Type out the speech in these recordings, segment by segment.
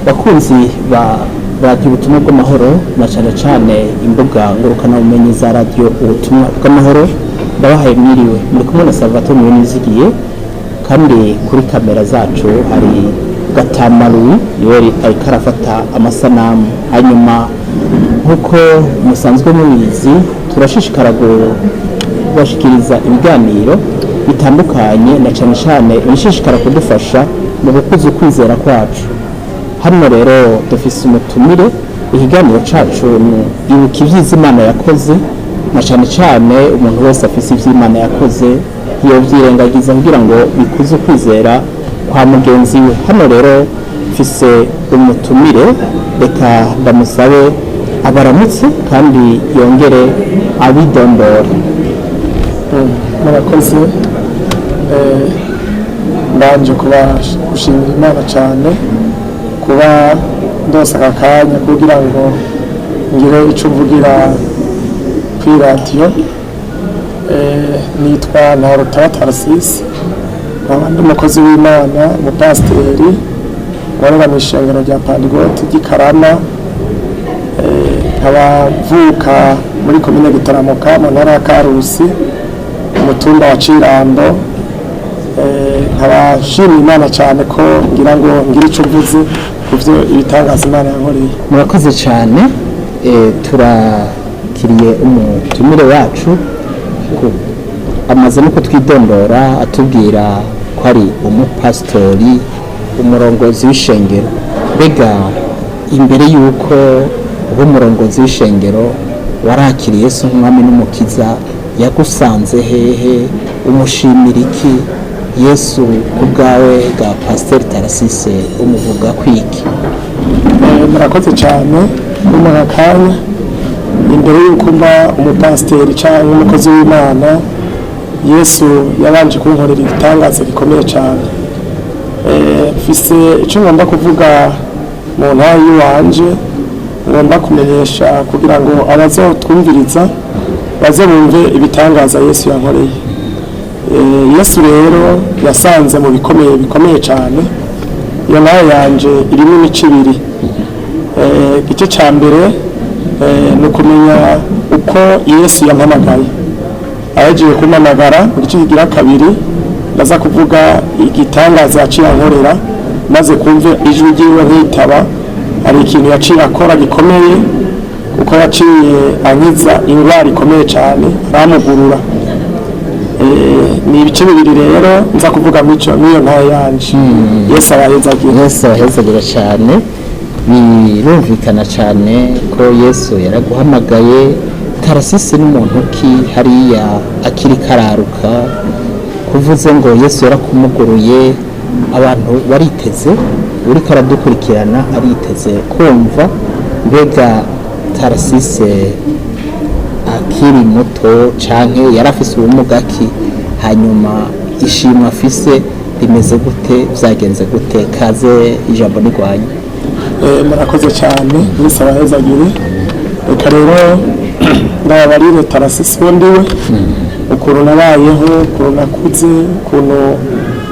Bakunzi ba Radiyo Ubutumwa bw'Amahoro na cyane cyane imbuga ngurukanabumenyi za Radiyo Ubutumwa bw'Amahoro, ndabahaye mwiriwe. Muri kumwe na Salvatore Nizigiye, kandi kuri kamera zacu hari Gatamaruwi, niwe ariko arafata amasanamu. Hanyuma nk'uko musanzwe mubizi, turashishikara kubashikiriza ibiganiro bitandukanye, na cyane cyane ibishishikara kudufasha mu gukuza ukwizera kwacu. Hano rero dufise umutumire. Ikiganiro cacu ni "Ibuka ivyiza Imana yakoze", na cyane cyane umuntu wese afise ivyo Imana yakoze yovyirengagiza kugira ngo bikuze ukwizera kwa mugenzi we. Hano rero mfise umutumire, reka ndamusabe abaramutse kandi yongere abidondora. Murakoze. Mbanje kuba gushimira Imana cyane kuba ndose aka kanya kugira ngo ngire icyo mvugira ku iradiyo. Nitwa Ntarutaba Tarasisi, nkaba ndi umukozi w'Imana, umupasiteri nkorera mu ishengero rya Pandigoti ry'i Karama. Nkaba mvuka muri komine Gitaramuka, mu ntara ya Karusi, umutumba wa Cirambo. Nkaba nshimira Imana cyane ko ngira ngo ngire icyo mvuze ku byo ibitangaza Imana yankoreye. Murakoze cyane. Turakiriye umutumire wacu, amaze no kutwidondora, atubwira ko ari umupasitori, umurongozi w'ishengero. Mbega imbere y'uko uba umurongozi w'ishengero, warakiriye Yesu nk'Umwami n'Umukiza? Yagusanze hehe? Umushimira iki Yesu ku bwawe bwa Pasiteri Tarasise? Umuvuga kwiki? Murakoze cyane muri aka kanya. Imbere y'uko mba umupasiteri cyangwa umukozi w'Imana, Yesu yabanje kunkorera igitangaza gikomeye cyane. Mfise icyo ngomba kuvuga mu ntara y'iwanje, ngomba kumenyesha kugira ngo abazotwumviriza baze bumve ibitangaza Yesu yankoreye. Yesu rero yasanze mu bikomeye bikomeye cyane. Iyo nayo yanje irimo imico ibiri. Igice cya mbere ni ukumenya uko Yesu yampamagaye, ahejeje kumpamagara. Mu gice kigira kabiri ndaza kuvuga igitangaza yaciye ankorera maze kumve ijwi ryiwe nkitaba. Hari ikintu yaciye akora gikomeye, kuko yaciye ankiza indwara ikomeye cyane, aramugurura. Ni ibice bibiri rero nza kuvuga mw'iyo ntayo yanje. Yesu abahezagira. Yesu abahezagira cyane. Birumvikana cyane ko Yesu yaraguhamagaye. Tarasisi n'umuntu ki hariya akiri kararuka? Kuvuze ngo Yesu yarakumuguruye, abantu bariteze, uriko aradukurikirana ariteze kumva mbega Tarasise akiri muto canke yari afise ubumuga ki? Hanyuma ishimwe afise rimeze gute? Vyagenze gute? Kaze, ijambo nirwanya. Murakoze cyane, Yesu abahezagire. Reka rero ndababarire Tarasisi wo ndiwe, ukuntu nabayeho, ukuntu nakuze, ukuntu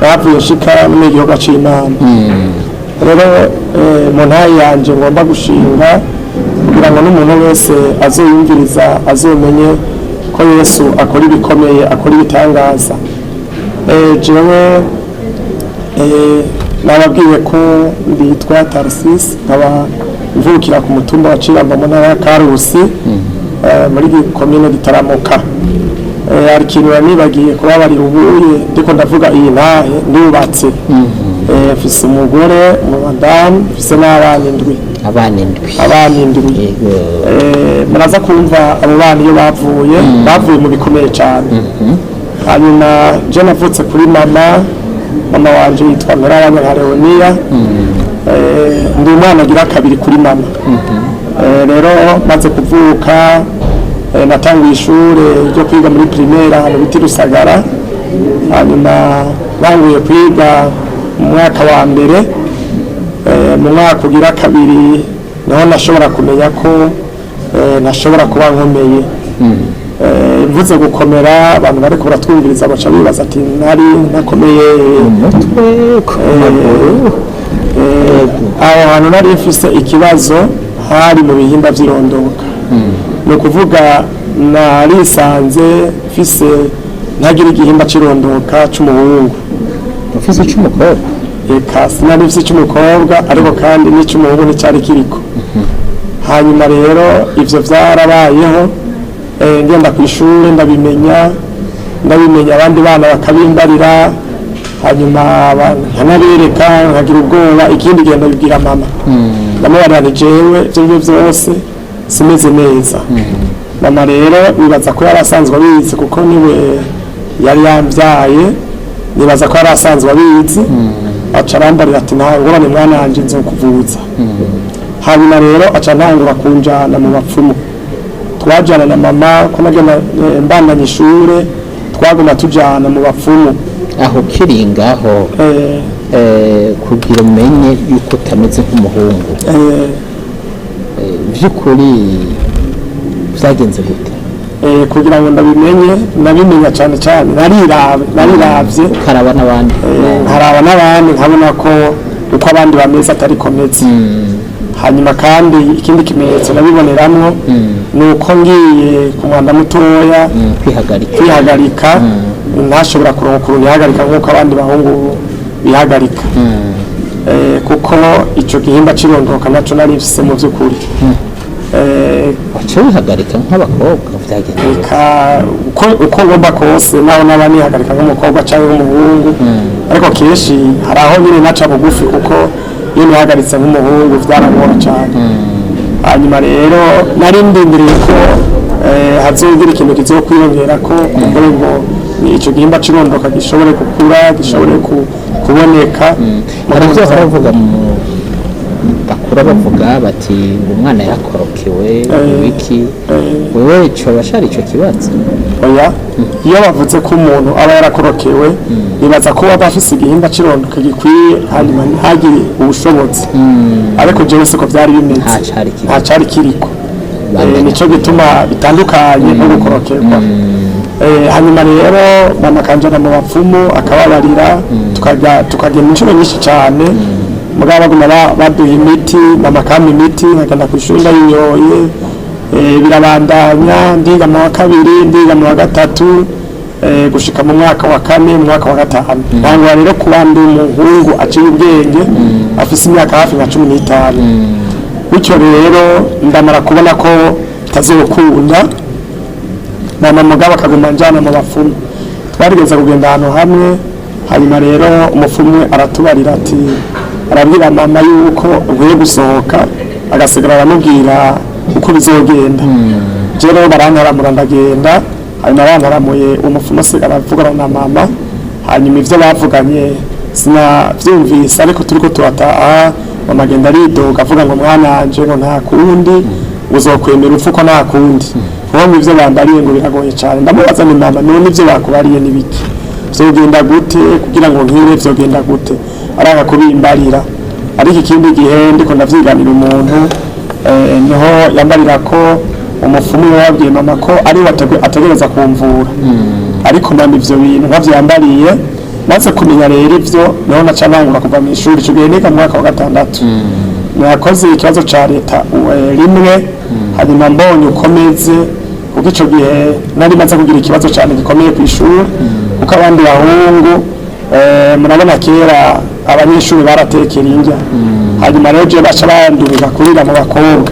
navuye nshika no mu gihugu c'Imana. Rero mu ntara yanje ngomba gushinga kugira ngo n'umuntu wese azoyumviriza azomenye ko Yesu akora ibikomeye, akora ibitangaza. Jewe nababwiye ko nditwa Tarasisi, nkaba mvukira ku mutumba wa Cirambo, mu ntara ya Karusi, muri komine Gitaramuka. Hari ikintu nibagiye kubabarira ubuye ndiko ndavuga iyi ntahe: ndubatse. Mfise umugore, umadamu, mfise n'abana indwi. Abana indwi? Abana indwi. Yego. Muraza kumva abo bana iyo bavuye, bavuye mu bikomeye cyane. Hanyuma je navutse kuri mama. Mama wanje yitwa Mperabanya nka Leonia. Ndi umwana agira kabiri kuri mama. Rero maze kuvuka, natanguye ishure ryo kwiga muri primaire ahantu bita i Rusagara. Hanyuma nanguye kwiga mu mwaka wa mbere. Mu mwaka ugira kabiri niho nashobora kumenya ko nashobora kuba nkomeye. Mvuze gukomera, abantu bariko baratwumviriza baca bibaza ati nari ntakomeye umutwe, ku maguru? Aho hantu nari mfise ikibazo hari mu bihimba vy'irondoka. Ni ukuvuga narisanze mfise ntagira igihimba c'irondoka c'umuhungu. Ufise ic'umukobwa? Eka, sinari mfise ic'umukobwa, ariko kandi n'ic'umuhungu nticari kiriko. Hanyuma rero ivyo vyarabayeho, ngenda kw'ishure ndabimenya, abandi bana bakabimbarira, hanyuma nkanabereka nkagira ubwoba. Ikindi gihe ndabibwira mama, ndamubarira nti jewe ivyo ngivyo vyose simeze neza. Mama rero nibaza ko yari asanzwe abizi, kuko niwe yari yambyaye, nibaza ko yari asanzwe abizi. Aca arambarira ati: "Nta ngorane mwana wanje, nzokuvuza." Hanyuma rero aca ntangura kunjana mu bapfumu. Twajana na mama, ko nagenda mbandanya ishure, twaguma tujana mu bapfumu. Aho ukiri ngaho, kugira umenye yuko utameze nk'umuhungu, by'ukuri byagenze gute? Kugira ngo ndabimenye, nabimenya cyane cyane nariravye. Ukaraba n'abandi? Nkaraba n'abandi, nkabona ko uko abandi bameze atari komeze. Hanyuma kandi ikindi kimenyetso nabiboneramwo ni uko ngiye ku mwanda mutoya, kwihagarika, kwihagarika, ntashobora kuronka ukuntu nihagarika nk'uko abandi bahungu bihagarika. Kuko ico gihimba c'irondoka naco nari mfise mu vy'ukuri. Waca wihagarika nk'abakobwa? Byagenze gute? Eka, uko ngomba kose, naho naba nihagarika nk'umukobwa cyangwa nk'umuhungu, ariko kenshi hari aho nyine naca bugufi, kuko iyo nihagaritse nk'umuhungu byarangora cyane. Hanyuma rero nari ndindiriye ko hazogira ikintu kizokwiyongera, ko kumbure ngo ni ico gihimba c'irondoka gishobore gukura, gishobore kuboneka. Hari ibyo bahora bavuga mu bakura, bavuga bati ngo umwana yarakorokewe ibiki. Wewe coba cari ico kibazo? Oya, iyo bavuze ko umuntu aba yarakorokewe, bibaza ko aba afise igihimba c'irondoka gikwiye, hanyuma ntagire ubushobozi. Ariko jewe siko vyari bimeze. Nta cari kiriko. Nta cari kiriko. Bamenya. Nico gituma bitandukanye no gukorokerwa. Hanyuma rero mama akanjana mu bapfumu, akababarira, tukajya tukagenda inshuro nyinshi cyane, mugabo baguma baduha imiti, mama akampa imiti, nkagenda ku ishuri ndayinyoye. Birabandanya, ndiga mu wa kabiri, ndiga mu wa gatatu, gushika mu mwaka wa kane, mu mwaka wa gatanu ntangura rero kuba ndi umuhungu aciye ubwenge, afise imyaka hafi nka 15. Bityo rero ndamara kubona ko bitazokunda, mama mugabo akaguma njyana mu bapfumu. Twarigeze kugenda ahantu hamwe, hanyuma rero umupfumu aratubarira ati, arabwira mama yuko nkwiye gusohoka, agasigara aramubwira uko bizogenda. Je rero barantaramura, ndagenda. Hanyuma bantaramuye, umupfumu asigara avugana na mama. Hanyuma ivyo bavuganye sinavyumvise, ariko turiko turataha, mama agenda aridoga avuga ngo: "Mwana wanje," ngo, "nta kundi, uzokwemera upfa uko, nta kundi, kuko ngo ivyo bambariye ngo biragoye cyane." Ndamubaza ni: "Mama, none ivyo bakubariye ni biki? Vyogenda gute kugira ngo nkire? Vyogenda gute?" Aranga kubimbarira. Ariko ikindi gihe ndiko ndavyiganira umuntu, niho yambarira ko umupfumu yababwiye mama ko ari we ategereza kumvura. Ariko mama ivyo bintu nkavyambariye. Maze kumenya rero ivyo, niho naca ntangura kuva mu ishuri. Ico gihe niga mu mwaka wa gatandatu, nakoze ikibazo ca leta rimwe. Hanyuma mbonye uko meze, kuko ico gihe nari maze kugira ikibazo cyane gikomeye ku ishuri, kuko abandi bahungu, murabona kera abanyeshuri baratekera indya. Hanyuma rero je baca bandubika kurira mu bakobwa,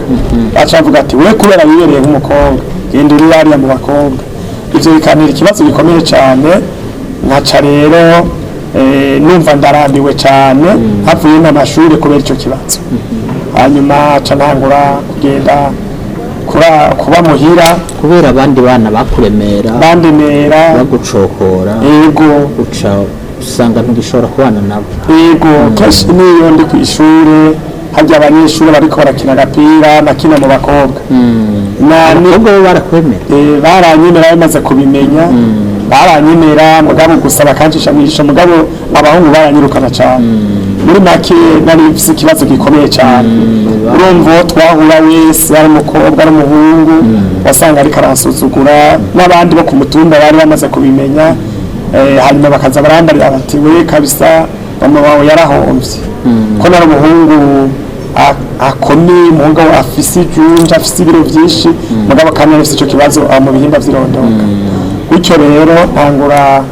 baca bavuga ati: "We kubera wibereye nk'umukobwa, genda uri hariya mu bakobwa." Ivyo bikantera ikibazo gikomeye cyane. Nkaca rero numva ndarambiwe cyane, havuye n'amashuri kubera ico kibazo. Hanyuma ca ntangura kugenda kuba muhira. Kubera abandi bana bakuremera, bandemera, bagucokora, yego, uca usanga ntugishobora kubana nabo. Yego, kenshi niyo ndi ku ishure, harya abanyeshuri bariko barakina agapira, nakina mu bakobwa. Abakobwa bo barakwemera? Baranyemera, bamaze kubimenya baranyemera, mugabo gusa bakancisha mwisho. Mugabo abahungu baranyirukana cyane. Muri make nari mfise ikibazo gikomeye cyane. Urumva uwo twahura wese, ari umukobwa ari umuhungu, wasanga ariko aransuzugura. N'abandi bo ku mutumba bari bamaze kubimenya, hanyuma bakaza barambarira bati: "We kabisa." Mama wawe yarahombye, ko nari umuhungu akomeye, umuhungu afise ijunja, afise ibiro byinshi, mugabo kandi afise ico kibazo mu bihimba vy'irondoka. Gutyo rero ntangura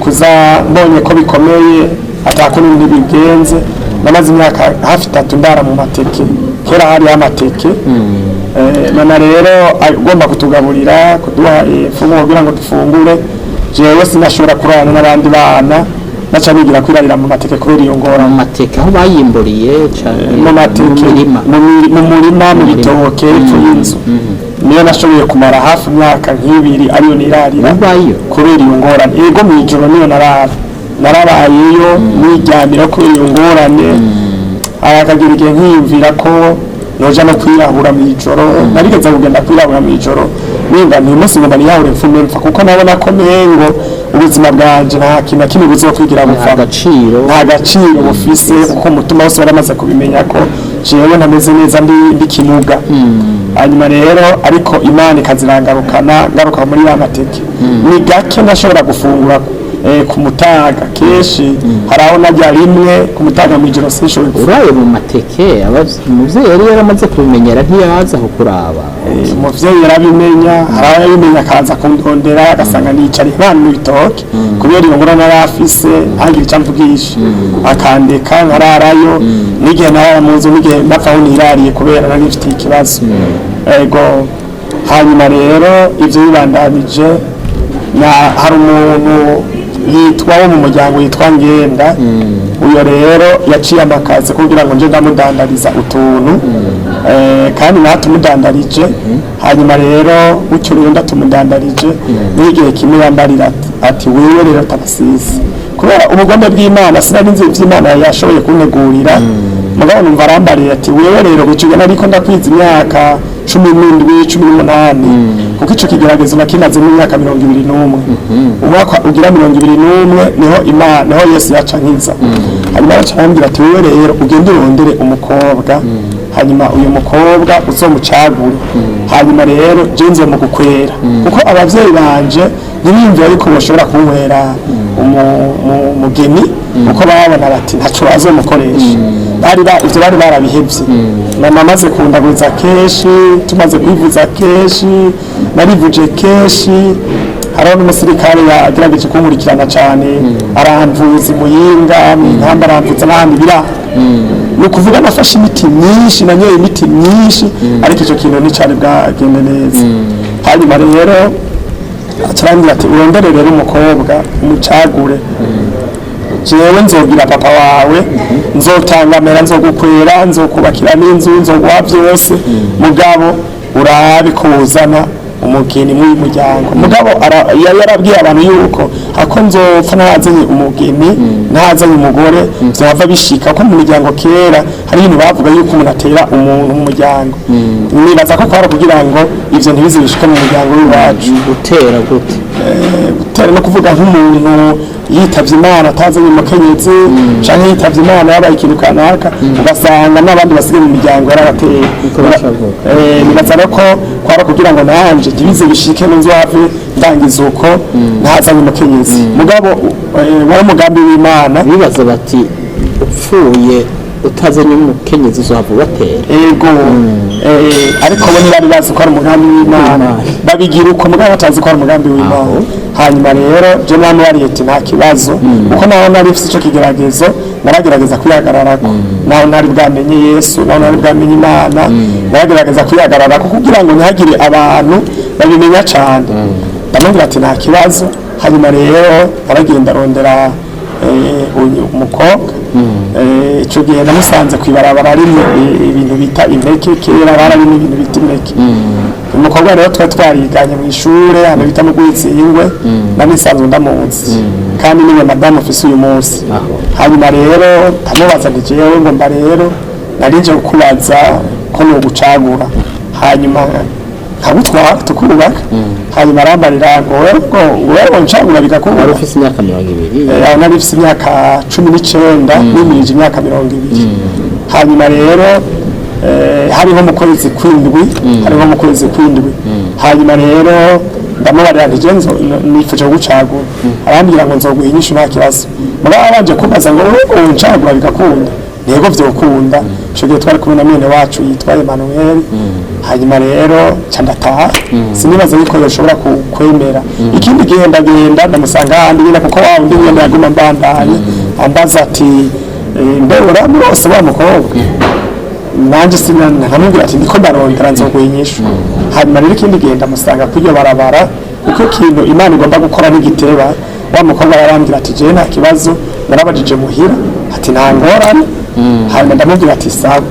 kuza mbonye ko bikomeye, atakundi ntibigenze. Namaze imyaka hafi 3 ndara mu mateke. Kera hariho amateke. Mama rero agomba kutugaburira, kuduha imfungurwa kugira ngo dufungure. Jewe sinashobora kurarana n'abandi bana, naca nigira kwirarira mu mateke kubera iyo ngorane. Mu mateke aho bayimburiye canke mu mateke? Mu mirima? Mu murima, mu bitoke hepfo y'inzu. Niyo nashoboye kumara hafi imyaka nk'ibiri ariyo nirarira Ubayo? kubera iyo ngorane. Yego, mu ijoro niyo narara, narabayeyo niryamira kubera iyo ngorane. Akagira igihe nkiyumvira ko noja no kwirahura mu ijoro. Narigeze kugenda kwirahura mu ijoro, nimba nti umunsi ngomba niyahure mfume mpfa, kuko nabona ko mengo ubuzima bwanje nta kintu na kimwe buzokwigira nta buvamo, gaciro. Nta gaciro bufise, kuko umutima wose waramaze kubimenya ko jewe ntameze neza, ndi kimuga. Hanyuma rero ariko Imana ikazirangarukana, ngaruka muri ya mateke. Ni gake ndashobora gufungura ku mutaga. Kenshi hari aho najya rimwe ku mutaga, mu ijoro sinshoboye gufungura. Uraye mu mateke, umuvyeyi yari yaramaze kubimenyera, ntiyaza kukuraba? Umuvyeyi yarabimenya. Hari aho yabimenya akaza kundondera, agasanga nicariye abana mu bitoke kubera iyo ngorane yari afise, ntagire icyo amvugisha, akandeka nkararayo. N'igihe narara mu nzu, n'igihe napfa aho nirariye kubera nari mfitiye ikibazo. Ego, hanyuma rero ibyo bibandanije, na hari umuntu yitwa wo mu muryango yitwa Ngenda. Uyo rero yaciye amakazi kugira ngo nje ndamudandariza utuntu, kandi natumudandarije. Hanyuma rero gutyo rero ndatumudandarije, n'igihe kimwe yambarira ati wewe rero Tarasisi, kubera ubugombe bw'Imana, sinari nzi ivy'Imana yashoboye kuntegurira, mugabo numva arambariye ati wewe rero gutyo nariko ndakwiza imyaka 17, 18, kuko ico kigeragezo nakimazemo imyaka 21. Umwaka ugira 21 niho Imana, niho Yesu yaca nkiza. Hanyuma araca arambwira ati wewe rero ugende urondere umukobwa, hanyuma uyu mukobwa uzomucagure, hanyuma rero je nzomugukwera, kuko abavyeyi banje ntibiyumvira yuko bashobora kunkwera umugeni, kuko babona bati ntaco bazomukoresha. Ivyo bari barabihevye. Mama amaze kundaguza kenshi, tumaze kwivuza kenshi, narivuje kenshi. Hariho n'umusirikare yagerageje kunkurikirana cyane, aramvuza i Muyinga, mu nkamba, aramvuza n'ahandi biranga. Ni ukuvuga nafashe imiti myinshi, nanyoye imiti myinshi, ariko icyo kintu nticyari bwagende neza. Hanyuma rero acarambwira ati urondere rero umukobwa umucagure, jewe nzogira papa wawe, nzotanga amera, nzogukwera, nzokubakira n'inzu, nzoguha byose, mugabo urabe ko wuzana umugeni muri uyu muryango. Mugabo yari yarabwiye abantu yuko hako nzopfa ntazanye umugeni, ntazanye umugore, byava bishika ko mu miryango kera hari ibintu bavuga yuko umuntu atera umuntu mu muryango. Nibaza ko kwari kugira ngo ivyo ntibize bishike mu muryango w'iwacu. Gutera gute? Gutera no kuvuga nk'umuntu yitavye Imana atazanye umukenyezi, canke yitavye Imana yabaye ikintu kanaka, ugasanga n'abandi basigaye mu miryango yarabateye. Niko bacavuga. Nibaza rero ko kwari kugira ngo nanje ntibize bishike n'inzu hafi ndangiza uko ntazanye umukenyezi. Mugabo wari umugambi w'Imana. Bibaza bati upfuye utazanye umukenyezi uzohava ubatera. Ego, ariko bo ntibari bazi ko ari umugambi w'Imana. W'Imana. Babigira uko, mugabo batazi ko ari umugambi w'Imana. Hanyuma rero je namubariye ati nta kibazo, kuko naho nari mfise ico kigeragezo naragerageza kwihagararako. Naho ntari bwamenye Yesu, naho ntari bwamenye Imana, naragerageza kwihagararako kugira ngo ntihagire abantu babimenya cane. Ndamubwira ati nta kibazo. Hanyuma rero naragenda arondera uyu umukobwa. Ico gihe namusanze kw'ibarabara rimwe ibintu bita impeke. Kera bararimo ibintu bita impeke. Umukobwa rero twari twariganye mu ishure ahantu bita mu Rwitsingwe, nari nsanzwe ndamuzi, kandi niwe madamu ufise uyu munsi. Aho. Hanyuma rero ndamubaza nti jewe ngomba rero nari nje kukubaza ko nogucagura, hanyuma nkagutwara tukubaka. Hanyuma arambarira ngo wewe ngo wewe ncagura bigakubura. Wari ufise imyaka 20? Aho nari mfise imyaka 19, nimirije imyaka 20. Hanyuma rero hariho mu kwezi kw'indwi, hariho mu kwezi kw'indwi. Hanyuma rero ndamubarira nti je nifuje kugucagura. Arambwira ngo nzoguha inyishu, nta kibazo. Mugabo babanje kumbaza ngo wowe uncagura bigakunda? Ntego vyokunda. Ico gihe twari kumwe na mwene wacu yitwa Emmanuel. Hanyuma rero ca ndataha, sinibaza yuko yoshobora kwemera. Ikindi gihe ndagenda ndamusanga ahandi nyine, kuko wa wundi nyene yaguma mbandanye ambaza ati: "Mbe uramurose wa mukobwa?" Nanjye nkamubwira ati: "Ndiko ndarondera, nzoguha inyishu." Hanyuma rero ikindi gihe ndamusanga kw'iryo barabara, kuko ikintu Imana igomba gukora n'igiteba. Wa mukobwa arambwira ati: "Jewe nta kibazo, narabajije muhira," ati: "Nta ngorane." Hanyuma ndamubwira ati: "Sawa,"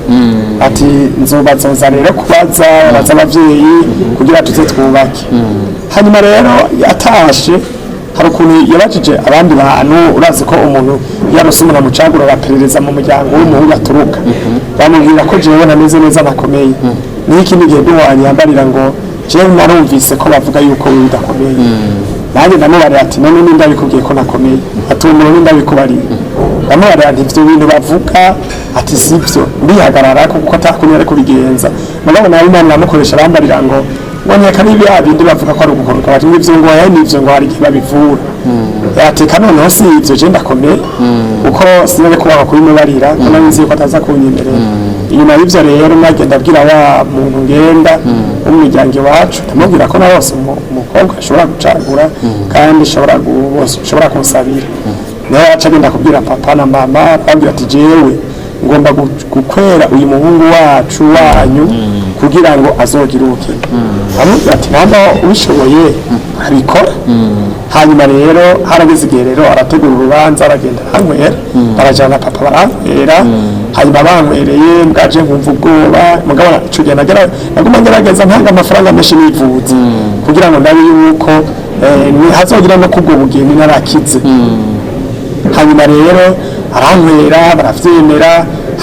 ati: "Nzobazoza rero kubaza baza abavyeyi kugira tuze twubake." Hanyuma rero atashe, hari ukuntu yabajije abandi bantu. Urazi ko umuntu yarose umuntu amucagura, araperereza mu muryango w'umuhungu aturuka, bamubwira ko jewe nameze neza, nakomeye. Niyo ikindi gihe duhwanye yambarira ngo: "Jewe narumvise ko bavuga yuko wewe udakomeye." Nanjye ndamubarira ati: "None ninde abikubwiye ko nakomeye?" Ati: "Umuntu ninde abikubariye?" Ndamubarira nti: "Ivyo bintu bavuga," ati, "sivyo." Ndihagarara kuko atakuntu yari kubigenza. Mugabo nawe Imana iramukoresha, arambarira ngo nkeka ni bya bindi bavuga ko ari ugukoroka, bati ngivyo ngo aya nivyo, ngo hari igihe babivura. Yateka noneho si ivyo, je ndakomeye, kuko sinari kubaha kubimubarira, ko nari nzi ko ataza kunyemerera. Inyuma y'ivyo rero nagenda abwira wa muntu ngenda w'umuryango iwacu, ndamubwira ko narose umukobwa ashobora gucagura kandi ashobora kunsabira. Nawe aca agenda kubwira papa na mama, arababwira ati: "Jewe ngomba gukwera uyu muhungu wacu wanyu kugira ngo azogire ubukene." Bamubwira ati: "Namba ubishoboye arabikora." Hanyuma rero harageze igihe rero arategura urubanza, aragenda aranywera, barajana papa baranywera. Hanyuma banywereye, mbwaje nkumva ubwoba. Mugabo ico gihe naguma ngerageza ntanga amafaranga menshi nivuza kugira ngo ndabe yuko hazogira no kubwo bugeni narakize. Hanyuma rero aranywera, baravyemera.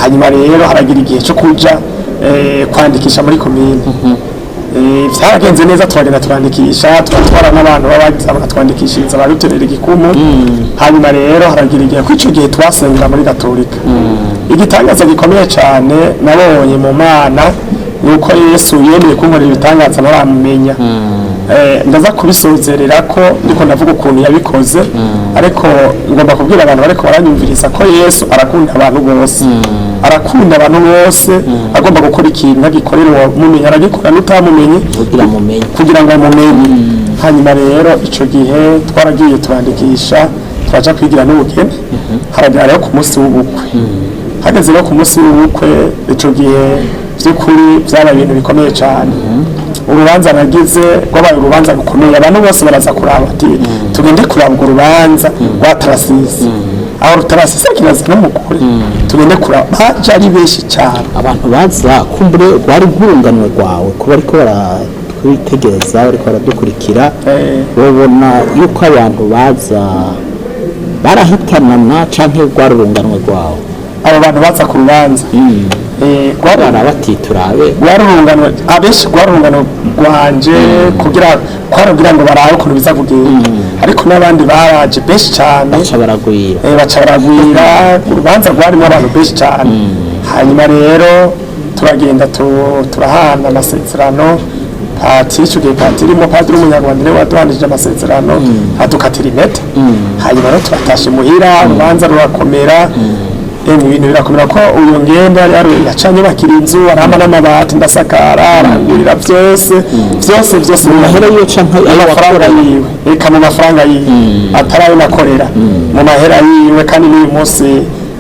Hanyuma rero haragira igihe cyo kuja kwandikisha muri komine. Vyaragenze neza, turagenda turandikisha, turatwara n'abantu baba bakatwandikishiriza, baduterera igikumu. Hanyuma rero haragira igihe, ko ico gihe twasengera muri Gatolika. Igitangaza gikomeye cyane nabonye mu Mana ni uko Yesu yemeye kunkorera ibitangaza ntaramumenya. Ndaza kubisozerera ko ndiko ndavuga ukuntu yabikoze, ariko ngomba kubwira abantu bariko baranyumviriza ko Yesu arakunda abantu bose, arakunda abantu bose. Agomba gukora ikintu agikorera uwamumenya, aragikora n'utamumenye kugira mumenye. Kugira ngo amumenye. Hanyuma rero ico gihe twaragiye turandikisha, turaja kwigira n'ubukene. Haragera rero ku munsi w'ubukwe. Hageze rero ku munsi w'ubukwe, ico gihe by'ukuri byabaye ibintu bikomeye cyane. Urubanza nagize rwabaye urubanza rukomeye, abantu bose baraza kuraba, ati: "Tugende kuraba urwo rubanza rwa Tarasisi, aho Tarasisi akiraza n'umugore, tugende kuraba." Baje ari benshi cyane. Abantu baza kumbure rwari nk'urunganwe rwawe, kuba ariko baratwitegereza, bariko baradukurikira, babona yuko abantu baza barahitanana canke rwari urunganwe rwawe? Abo bantu baza ku rubanza, rwari bara bati: "Turabe." Rwari urungano, abenshi rwari urungano rwanje, kugira kwari kugira ngo barabe ukuntu biza kugenda, ariko n'abandi baraje benshi cyane. Baca baragwira. Baca baragwira. Urubanza rwarimo abantu benshi cyane. Hanyuma rero turagenda turahana amasezerano. Patiri, icyo gihe patiri, umupadiri w'umunyarwanda niwe waduhanishije amasezerano, adukatira impeta. Hanyuma rero turatashe muhira, urubanza rurakomera. Emwe, ibintu birakomera, ko uyu ngenda yacanye bakira inzu, arampa n'amabati ndasakara, arangurira byose byose byose. Mu mahera yiwe canke mu ayo mafaranga wakoreye? Yiwe, reka, mu mafaranga yiwe, atari ayo nakorera, mu mahera yiwe. Kandi n'uyu munsi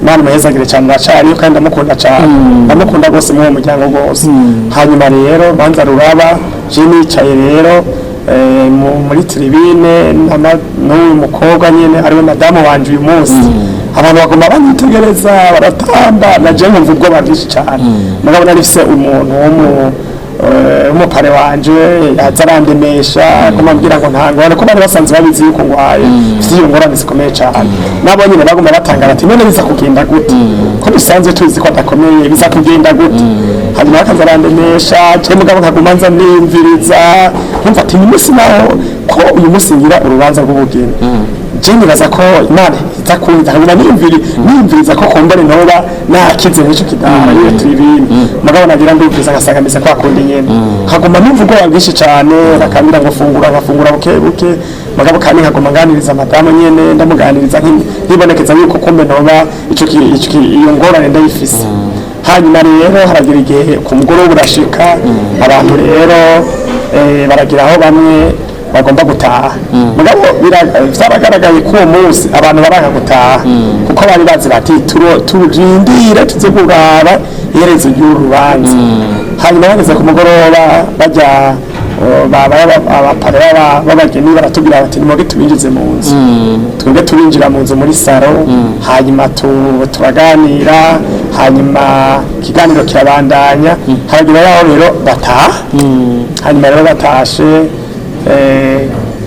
Imana imuhezagire cyane, aracariyo kandi ndamukunda cyane, ndamukunda rwose muri uwo muryango rwose. Hanyuma rero banza ruraba, je nicaye rero muri tribune n'uyu mukobwa nyene ariwe madamu wanje uyu munsi. Abantu bagomba banyitegereza, baratamba, naje nkumva ubwoba bwinshi cyane. Mugabo nari mfise umuntu w'umupare wanje yaza arandemesha, aguma ambwira ngo nta ngorane, ko bari basanzwe babizi yuko ngwaye, mfite iyo ngorane zikomeye cyane. Nabo nyine baguma batangara ati: "None biza kugenda gute, ko dusanzwe tuzi ko adakomeye, biza kugenda gute?" Hanyuma bakaza arandemesha, je mugabo nkaguma nza nimviriza, nkumva ati: "Uyu munsi naho ko uyu munsi ngira urubanza rw'ubugeni." Je nibaza ko Imana iza kunza, nkaguma niyumviriza ko kumbure ntoba nakize nk'ico kidahara iyo turibindi. Mugabo nagira ndumviriza ngasanga meze kwa kundi nyene, nkaguma numva ubwoba bwinshi cane. Bakambwira ngo fungura, nkafungura buke buke. Mugabo kandi nkaguma nganiriza madamu nyene, ndamuganiriza nkibonekeza yuko kumbe ntoba ico iyo ngorane ndayifise. Hanyuma rero haragira igihe ku mugoroba urashika, abantu rero baragira aho bamwe bagomba gutaha. Mugabo vyaragaragaye ko uwo munsi abantu baranga gutaha, kuko bari bazi bati turindire tuze kuraba iherezo ry'uru rubanza. Hanyuma bageze ku mugoroba bajya abapare b'abageni baratubwira bati nimuge tubinjize mu nzu. Twebwe turinjira mu nzu muri saro, hanyuma turaganira, hanyuma ikiganiro kirabandanya. Haragira yaho rero bataha. Hanyuma rero batashe,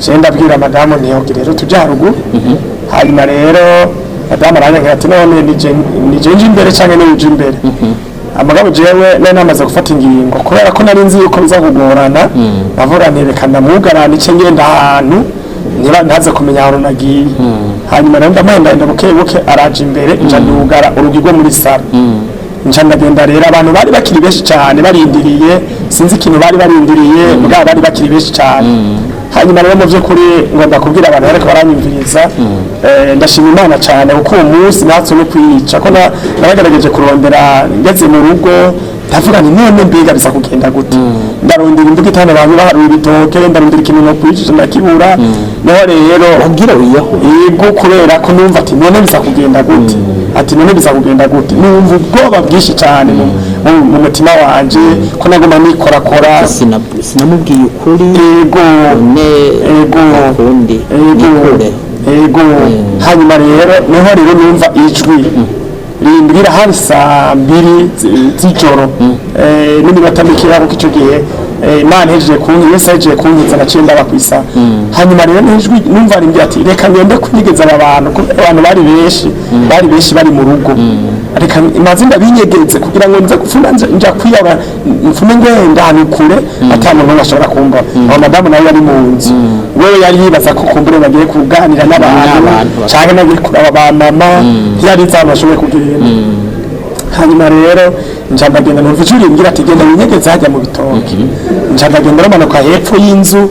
je ndabwira madamu ntiyoge rero tujya haruguru. Hanyuma rero madamu aranyankira ati none nije nje imbere canke niwe uje imbere? Amagabo jewe nari namaze gufata ingingo, kubera ko nari nzi yuko biza kugorana. Navuga nti reka ndamugarana ice ngenda ahantu niba ntaze kumenya ahantu nagiye. Hanyuma rero ndamwenda buke buke, araje imbere, nca ndugara urugi rwo muri saro, nca ndagenda. Rero abantu bari bakiri benshi cyane barindiriye, sinzi ikintu bari barindiriye, mugabo bari bakiri benshi cyane. Hanyuma rero mu by'ukuri ngomba kubwira abantu bariko baranyumviriza, ndashima Imana cyane kuko uwo munsi natwe no kwica ko naragerageje kurondera. Ngeze mu rugo ndavuga nti none mbega bisa kugenda gute? Ndarondera imbuga itanu, abantu baharuye ibitoke, ndarondera ikintu no kwicisha ndakibura. Niho rero Wabwira wiyahure? Yego, kubera ko numva ati none bisa kugenda gute, ati none bisa kugenda gute? Numva ubwoba bwinshi cyane mu mutima wanje, ko naguma nikorakora. Sinamubwiye ukuri. Yego. None Ego. akundi Ego. nikure. Ego. Hanyuma rero niho rero numva ijwi rimbwira, hari saa 2 z'ijoro n'iminota mikeya, kuko ico gihe Imana ihejeje kunkiza, Yesu ahejeje kunkiza, naciye ndaba kw'isa. Hanyuma rero n'ijwi numva rimbwira ati reka ngende kunyegeza aba bantu, kubera abantu bari benshi, bari benshi bari mu rugo, reka maze ndabinyegeze kugira ngo nze gupfuma nja kwiyaba, mfume ngenda ahantu kure ata muntu n'umwe ashobora kumbona. Aho madamu nawe yari mu nzu, wewe yari yibaza ko kumbure bagiye kuganira n'abantu N'abantu. canke nagiye kuraba ba mama, ntiyari nzi ahantu bashoboye kugenda. Hanyuma rero nca ndagenda, numva ijwi rimbwira ati genda winyegeze hajya mu bitoke. Nca ndagenda, ramanuka hepfo y'inzu,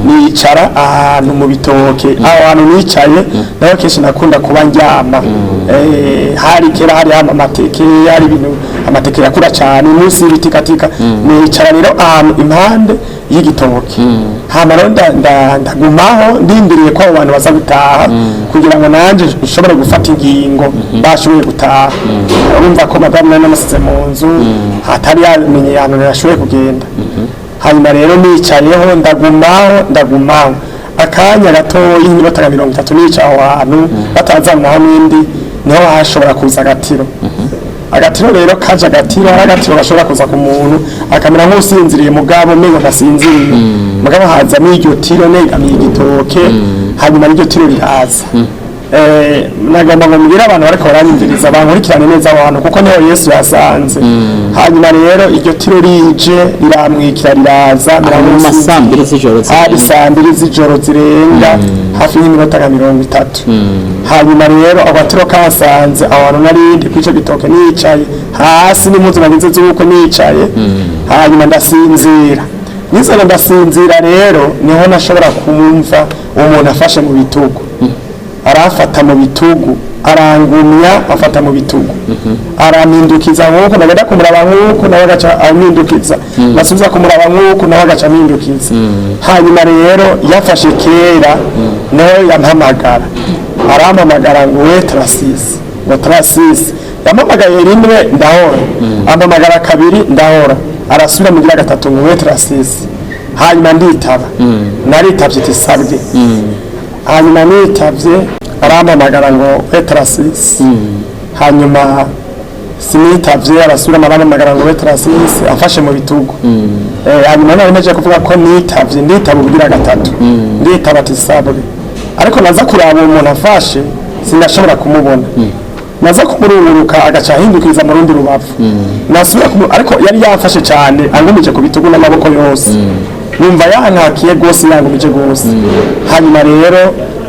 nicara ahantu mu bitoke. Aho hantu nicaye naho kenshi nakunda kuba ndyama. Hari kera hari hano amateke, hari ibintu amateke yakura cyane munsi y'ibitikatika. Nicara rero ahantu impande y'igitoki. Hama rero ndagumaho ndindiriye ko abo bantu baza gutaha kugira ngo nanjye nshobore gufata ingingo bashoboye gutaha. Urumva ko madamu nari namusize mu nzu, hatari yamenye ahantu yashoboye kugenda. Hanyuma rero nicayeho, ndagumaho, ndagumaho akanya gatoya, iminota nka 30 nicaye aho hantu batazanaho n'indi. Niho hashobora kuza agatiro. Agatiro rero kaje, agatiro ari agatiro gashobora kuza ku muntu akamera nk'usinziriye, mugabo umengo ntasinziriye. Mugabo haza n'iryo tiro negamiye igitoke, hanyuma n'iryo tiro riraza. Nagomba ngo mbwire abantu bariko baranyumviriza bankurikirane neza aho hantu, kuko niho Yesu yasanze. Hanyuma rero iryo tiro rije riramwikira, riraza Mu mera ma 2:00 z'ijoro hari zirenga. 2:00 z'ijoro zirenga hafi nk'iminota nka 30. Hanyuma rero agatiro kasanze aho hantu narindi kuri ico gitoke, nicaye hasi n'impuzu nagize z'ubukwe, nicaye, hanyuma ndasinzira. Nizera ndasinzira rero, niho nashobora kumva uwo muntu afashe mu bitugu, arafata mu bitugu, arangumya, afata mu bitugu, arampindukiza nk'uko nagenda kumuraba nk'uko, nawe agaca ampindukiza, nasubiza kumuraba nk'uko, nawe agaca ampindukiza. Hanyuma rero yafashe kera, nawe yampamagara, arampamagara ngo we Tarasisi, ngo Tarasisi. Yampamagaye rimwe ndahora, ampamagara kabiri ndahora, arasubira mugira gatatu ngo we Tarasisi. Hanyuma nditaba, naritavye iti sabwe. Hanyuma nitavye, arampamagara ngo we Tarasisi. Hanyuma sinitavye, arasubira arampamagara ngo we Tarasisi, afashe mu bitugu. Hanyuma nari meje kuvuga ko nitavye, nditaba ubugira gatatu, nditaba ati sabwe. Ariko naza kuraba uwo muntu afashe, sinashobora kumubona. Naza kumurunguruka agaca ahindukiriza mu rundi rubavu. Nasubira ariko yari yafashe cyane, angumije ku bitugu n'amaboko yose, numva yankakiye rwose, yangumije rwose. Hanyuma rero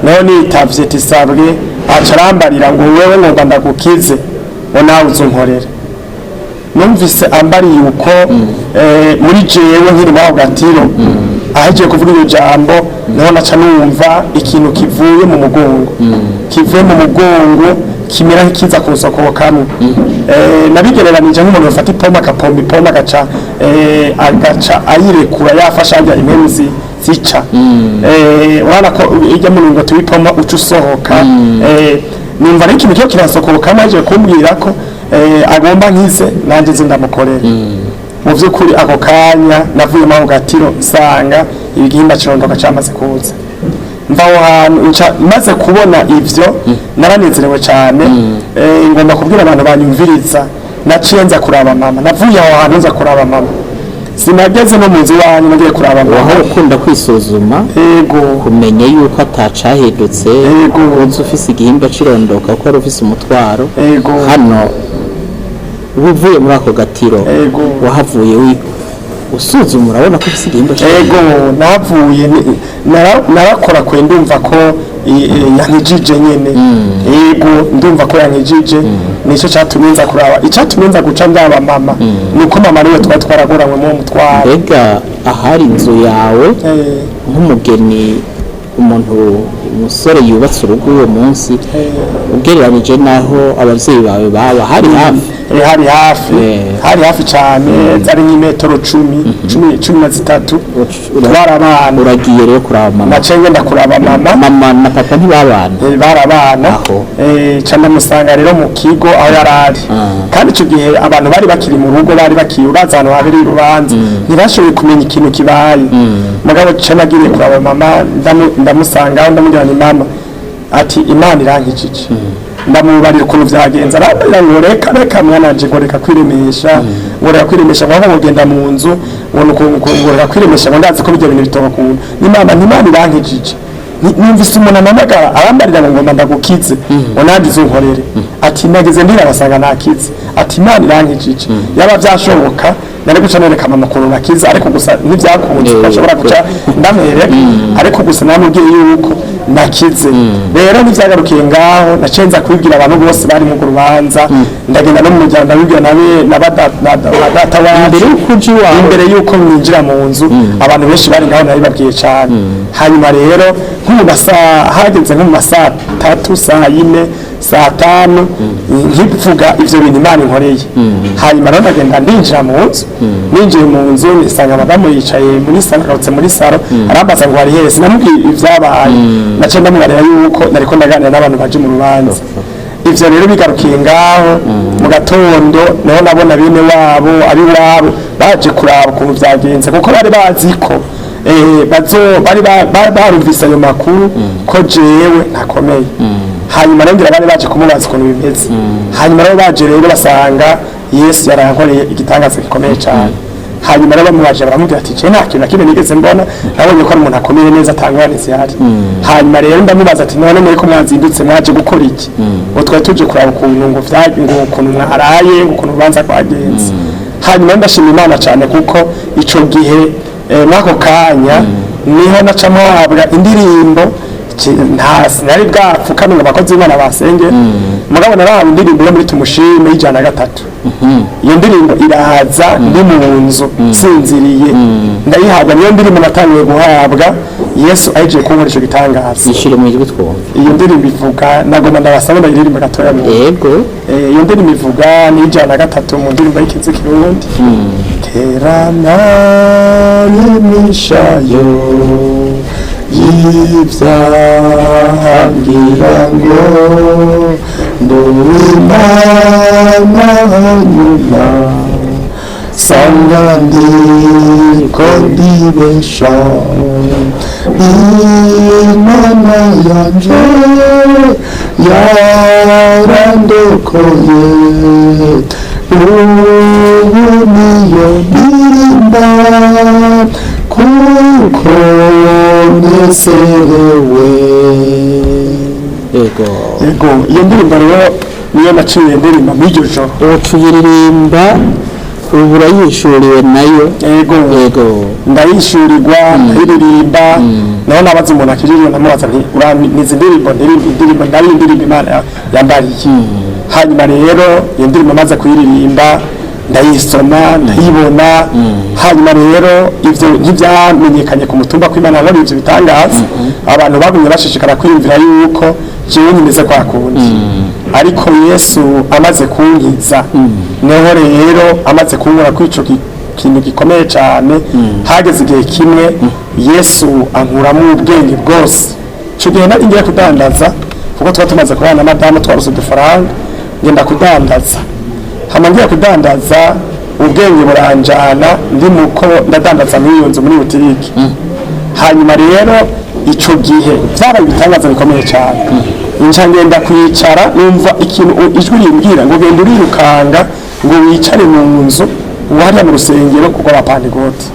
Naho nitavye tisabwe, aca arambarira ngo wewe ngomba ndagukize, ngo nawe uzunkorera. Numvise ambariye uko, muri jewe nkiri muri ako gatiro, ahejeje kuvuga iryo jambo, niho naca numva ikintu kivuye mu mugongo, kivuye mu mugongo kimera nk'ikiza kunsokokamwo. Nabigereranije nk'umuntu bafata ipompa, akapompa ipompa, agaca ayirekura, yafashe harya impemu zica. Urabona ko ijya muringoti w'ipompa uca usohoka. Numva ari ikintu kiba kirasohokamo, aje kumbwira ko agomba nkize, nanjye nze ndamukorera. Mu by'ukuri ako kanya navuyemo ako gatiro nsanga igihimba kirondoka cyamaze kuza. Mva aho hantu nca maze kubona ivyo, naranezerewe cyane. Ngomba kubwira abantu banyumviriza, naciye nza kuraba mama. Navuye aho hantu nza kuraba mama, sinageze no mu nzu iwanyu, nagiye kuraba mama. Wahora ukunda kwisuzuma, Yego. kumenya yuko atacahindutse. Yego. Uzi ufise igihimba cirondoka ko wari ufise umutwaro. Yego. Hano uba uvuye muri ako gatiro, Yego. wahavuye usuzuma, urabona ko ufise igihimba cirondoka? Ego, navuye narakora kwe, ndumva ko yankijije nyene. Ego, ndumva ko yankijije. Nicyo cyatumye nza kuraba. Icyatumye nza guca ndaba mama nuko mama ariwe twari twaragoranywe mu mutwaro. Mbega ahari inzu yawe nk'umugeni, umuntu umusore yubatse urugo uwo munsi, ugereranije n'aho ababyeyi bawe baba, hari hafi? Hari hafi. Hari hafi cyane, zari nk'imetero 10, 13. Twarabana. Uragiye rero kuraba mama. Naciye ngenda kuraba mama. Mama na papa ntibabana? Barabana. Aho. Ca ndamusanga rero mu kigo aho yari ari. Kandi icyo gihe abantu bari bakiri mu rugo, bari bakiri, uraza ahantu habereye urubanza, ntibashoboye kumenya ikintu kibaye. Mugabo ca nagiriye kuraba mama, ndamusangaho, ndamubwira ni mama, ati Imana irankijije. Ndamubarira ukuntu vyagenze, arambwira ngo reka reka mwana wanje, ngo reka kwiremesha, ngo reka kwiremesha, ngo ahubwo genda mu nzu, ngo ngo reka kwiremesha, ngo ndazi ko bijya bintu bitokunda. Ni mama, ni Imana irankijije. Numvise umuntu ampamagara, arambarira ngo ngomba ndagukize, ngo nanjye uzunkorere. Ati nageze ndira basanga nakize. Ati Imana irankijije. Yaba byashoboka nari guca nereka mama ukuntu nakize, ariko gusa ntibyakunze. Bashobora guca ndamwereka, ariko gusa namubwiye yuko nakize. Rero ntibyagarukiye ngaho, naciye nza kubibwira abantu bose bari mu rubanza, ndagenda no mu muryango ndabibwira na na data wacu. Imbere y'uko uja iwawe? Imbere y'uko mwinjira mu nzu, abantu benshi bari ngaho nabibabwiye cyane. Hanyuma rero nko mu masaha, hageze nko mu masaha 3, saa 4, saa 5, nkivuga ivyo bintu Imana inkoreye. Hanyuma rero ndagenda ndinjira mu nzu. Ninjiye mu nzu nisanga madamu yicaye muri salo, agarutse muri salo, arambaza ngo wari hehe? Sinamubwiye ivyabaye, naciye ndamubarira yuko nariko ndaganira n'abantu baje mu rubanza. Ivyo rero bigarukiye ngaho. Mu gatondo niho nabona bene wabo abiwabo baje kuraba ukuntu vyagenze, kuko bari bazi ko bazo bari barumvise ayo makuru ko jewe ntakomeye. Hanyuma rero ngira bari baje kumubaza ukuntu bimeze. Hanyuma rero baje rero basanga Yesu yarankoreye igitangaza gikomeye cyane. Hanyuma rero bamubaje, baramubwira ati je nta kintu na kimwe nigeze mbona, nabonye ko ari umuntu akomeye neza, atangorane zihari. Hanyuma rero ndamubaza ati none muri ko mwazindutse mwaje gukora iki? Ngo twari tuje kuraba ukuntu ngo ngo ukuntu mwaraye, ngo ukuntu urubanza rwagenze. Hanyuma ndashima Imana cyane, kuko ico gihe mw'ako kanya niho naca mpabwa indirimbo. Nta sinari bwapfukame ngo abakozi b'Imana basenge, mugabo narahawe indirimbo yo muri Tumushime y'103. Iyo ndirimbo iraza ndi mu nzu nsinziriye, ndayihabwa. Niyo ndirimbo natangiye guhabwa Yesu ahejeje kunkora ico gitangaza. Yishire mu ijwi twumve. Iyo ndirimbo ivuga, nagomba ndabasaba ndayiririmba gatoya mu Yego. Iyo ndirimbo ivuga ni 103 mu ndirimbo y'ikizi Kirundi. Kera narimishayo y'ibyaha, ngira ngo nduwimana, hanyuma sanga ndiko ndibesha. Imana yanje yarandokoye, ubu niyo ndirimba kuko nezerewe. Yego. Yego, iyo ndirimbo rero niyo naciye ndirimba muri iryo joro. Ubu tuyiririmba, ubu urayishuriwe nayo? Yego. Yego. Ndayishurirwa, ndayiririmba. Naho Niho nabaza umuntu akijijwe, ndamubaza nti: "Nizi ndirimbo ndirimba, indirimbo ndari indirimbo Imana yambariye." Hanyuma rero iyo ndirimbo maze kuyiririmba, ndayisoma, ndayibona. Hanyuma rero ivyo ntivyamenyekanye ku mutumba ko Imana yankoreye ivyo bitangaza. Abantu bagumye bashishikara kwiyumvira yuko jewe nyimeze kwa kundi. Ariko Yesu amaze kunkiza, niho rero amaze kunkura kuri ico kintu gikomeye cyane, hageze igihe kimwe Yesu ankuramo ubwenge bwose. Ico gihe nari ngiye kudandaza, kuko tuba tumaze kubana na madamu, twarose udufaranga, ngenda kudandaza. Hama ngiye kudandaza, ubwenge buranjana, ndi muko ndadandaza muri iyo nzu, muri butike. Hanyuma rero ico gihe vyabaye ibitangaza bikomeye cyane. Nca ngenda kwicara, numva ikintu, ijwi rimbwira ngo: "Genda urirukanga ngo wicare mu nzu, ngo hariya mu rusengero rw'Abapantekote."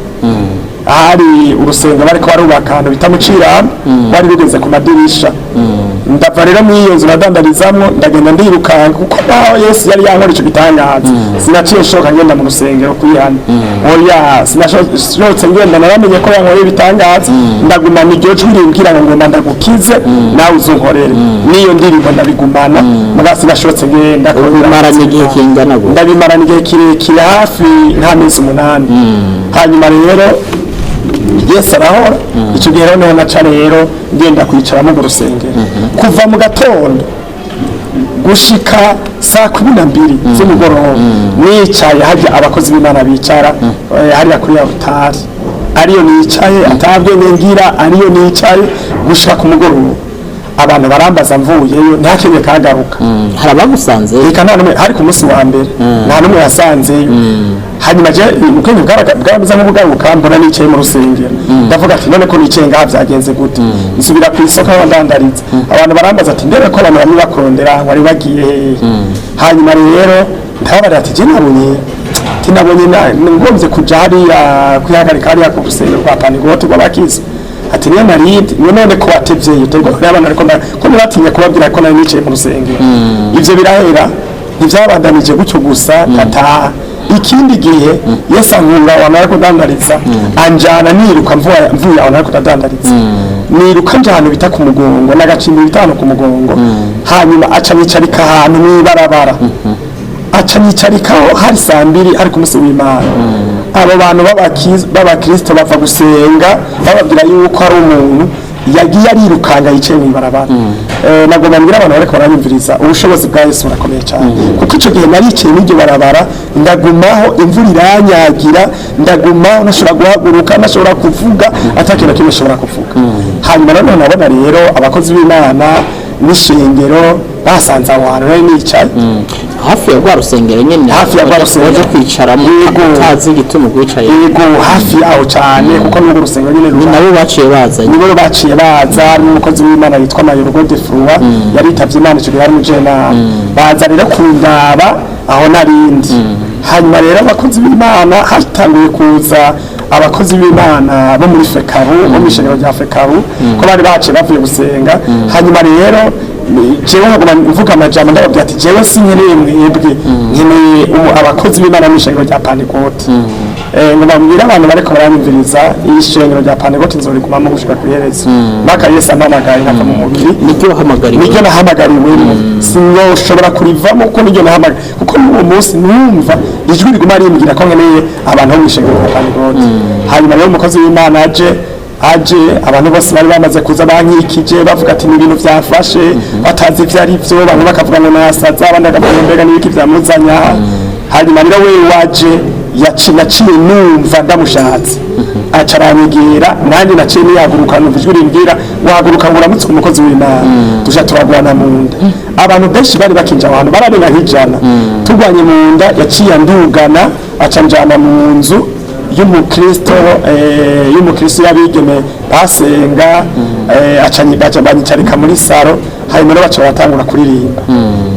Ahari urusengero bariko barubaka, ahantu bita mu Cirama, rwari rugeze ku madirisha. Ndava rero muri iyo nzu nadandarizamwo, ndagenda ndirukanga, kuko naho Yesu yari yankora ico gitangaza, sinaciye nshoka ngenda mu rusengero kwihana. Oya, sinashotse ngenda. Naramenye ko yankoreye ibitangaza, ndagumana iryo jwi rimbwira ngo: "Ngomba ndagukize, nawe uzunkorere." N'iyo ndirimbo ndabigumana, muga sinashotse ngenda. Ubimaranye igihe kingana gute? Ndabimarana igihe kirekire, hafi nk'amezi 8. Hanyuma rero Yesu arahora. Icyo gihe rero niho naca rero ngenda kwicara mu rusengero kuva mu gatondo gushika saa 12 z'umugoroba, nicaye hajya abakozi b'Imana bicara, hariya kuri ya rutari, ariyo nicaye, atabwenge ngira, ariyo nicaye gushika ku mugoroba. Abantu barambaza mvuyeyo, ntakenye kagaruka. Hari abagusanze? Reka, nta numwe. Hari ku munsi wa mbere, nta numwe yasanzeyo. Hanyuma je ubwenge bwarameze nk'ubugaruka, mbona nicaye mu rusengero. Ndavuga ati: "None ko nicaye ngaha, byagenze gute?" Nsubira ku isoko aho ndandariza, abantu barambaza ati: "Ndebe ko abantu bamwe bakurondera, wari wagiye hehe?" Hanyuma rero ndababarira ati: "Je nabonye tinabonye ngombye kuja hariya kwihagarika hariya ku rusengero rwa Pantekote rw'abakiza." Ati: "Niyo narindi niyo none ko watevyeye uterwa kuri abana." Ariko ko ntibatinye kubabwira ko nari nicaye mu rusengero. Ivyo birahera, ntivyabandanije gutyo gusa. Ndataha. Ikindi gihe Yesu ankura aho nari kudandariza, anjana niruka. Mvuye aho nari kudandariza niruka, nja ahantu bita ku Mugongo, n'agacimbi bita ahantu ku Mugongo. Hanyuma aca nyicarika ahantu mw'ibarabara, aca nyicarikaho. Hari saa 2, hari ku munsi w'Imana. Abo bantu b'abakristo bava gusenga, bababwira yuko hari umuntu yagiye arirukanga yicaye mw'ibarabara. Nagomba mbwira abantu bariko baranyumviriza, ubushobozi bwa Yesu burakomeye cyane, kuko ico gihe naricaye n'iryo barabara, ndagumaho, imvura iranyagira, ndagumaho, ntashobora guhaguruka, ntashobora kuvuga, atakintu kimwe nshobora kuvuga. Hanyuma nanone nabona rero abakozi b'Imana n'ishengero basanze aho hantu nari nicaye. Hafi ya rwa rusengero nyine? Hafi ya rwa rusengero. Waje kwicaramo? Yego. Utazi igituma ugwicaye? Yego, hafi yaho cyane, kuko n'ubwo urusengero nyine Ni ruri nabo baciye bazanye? Nibo baciye baza, n'umukozi w'Imana yitwa Mayoro Godefroid, yaritavye Imana icyo gihe, ari umujenama. Baza rero kundaba aho narindi. Hanyuma rero abakozi b'Imana, hatanguye kuza abakozi b'Imana bo muri FECABU, bo mu ishengero rya FECABU, ko bari baciye bavuye gusenga. Hanyuma rero jewe nkaguma mvuga amajambo, ndababwira ati: "Jewe sinkeneye mwebwe, nkeneye abakozi b'Imana mu ishengero rya Pantekote." Ngo babwire abantu bariko baranyumviriza, iri shengero rya Pantekote nzorigumamo gushika ku iherezo, mpaka Yesu ampamagaye nkava mu mubiri. Niryo wahamagariwe? Niryo nahamagariwemo, sinoshobora kurivamo, kuko niryo nahamagariwe, kuko n'uwo munsi numva ijwi riguma rimbwira ko nkeneye abantu bo mu ishengero rya Pantekote. Hanyuma rero umukozi w'Imana aje, abantu bose bari bamaze kuza bankikije, bavuga ati: "Ni ibintu byafashe," batazi ivyo ari byo. Bamwe bakavuga ngo nasaza, abandi bakavuga ngo: "Mbega n'ibiki byamuzanya?" Hanyuma rero we waje, naciye numva ndamushatse, aca aranyegera, nanjye naciye nihaguruka, numva ijwi rimbwira: "Wahaguruka ngo uramutse umukozi w'Imana." Tuja turagwana mu nda. Abantu benshi bari bakinja, abantu bararenga nk'ijana. Turwanye mu nda, yaciye andugana, aca njana mu nzu y'umukristo, y'umukristo y'abigeme basenga. Aca baca banyicarika muri saro. Hanyuma rero baca baratangura kuririmba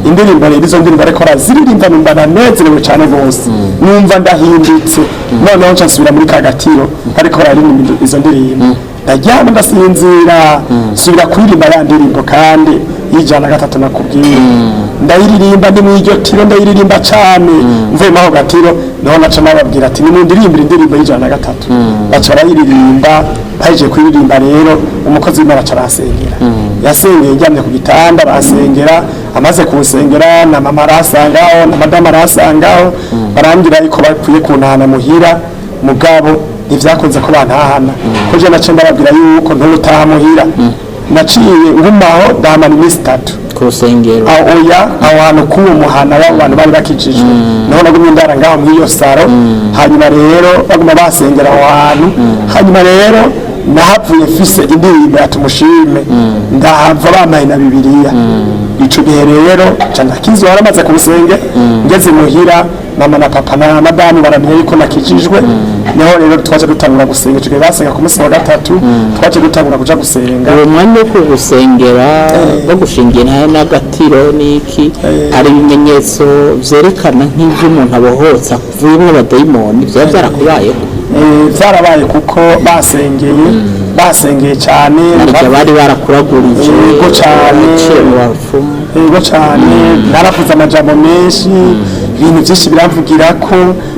indirimbo. Rero izo ndirimbo ariko baraziririmba, numva ndanezerewe cyane rwose, numva ndahindutse. Noneho nca nsubira muri kagatiro, bariko bararirimba izo ndirimbo, ndaryama ndasinzira, nsubira kuririmba ya ndirimbo kandi. y'ijana na gatatu nakubwiye. Ndayiririmba ndi mw'iryo tiro, ndayiririmba cane. Mvuye aho gatiro, niho naca nababwira ati: "Nimundirimbire indirimbo y'ijana na gatatu." Baca barayiririmba. Bahejeje kuririmba rero, umukozi w'Imana aca arasengera. Yasengeye ndyamye ku gitanda, barasengera. Amaze kunsengera, na mama arasangaho, na madamu arasangaho, barambwira yuko bakwiye kuntahana muhira. Mugabo ntivyakunze ko bantahana, ko je naciye ndababwira yuko ntutaha muhira. Naciye ngumaho, ndahamara iminsi 3. Ku rusengero? Aho, oya, aho hantu k'uwo muhana w'abo bantu bari bakijijwe, niho nagumye ndara ngaho mw'iyo saro. Hanyuma rero baguma basengera aho hantu. Hanyuma rero nahavuye mfise indirimbo ya Tumushime, ndahava bamaye na Bibiliya. Ico gihe rero ca ndakizwa. Waramaze ku rusenge, ngeze muhira, mama na papa na madamu baramenya yuko nakijijwe. Niho rero twaje dutangura gusenga. Ico gihe basenga ku munsi wa gatatu, twaje dutangura kuja gusenga. Uwo mwanya wo kugusengera, bagushingiye ntayo n'agatiro n'iki, hari ibimenyetso vyerekana nk'ivyo umuntu abohotse avuyemwo abadayimoni, vyaba vyarakubayeho? Vyarabaye, kuko basengeye cyane. Harya bari barakuragurije? Yego cane. Waciye mu bapfumu? Yego cyane. Naravuze amajambo menshi, ibintu byinshi biramvugira ko,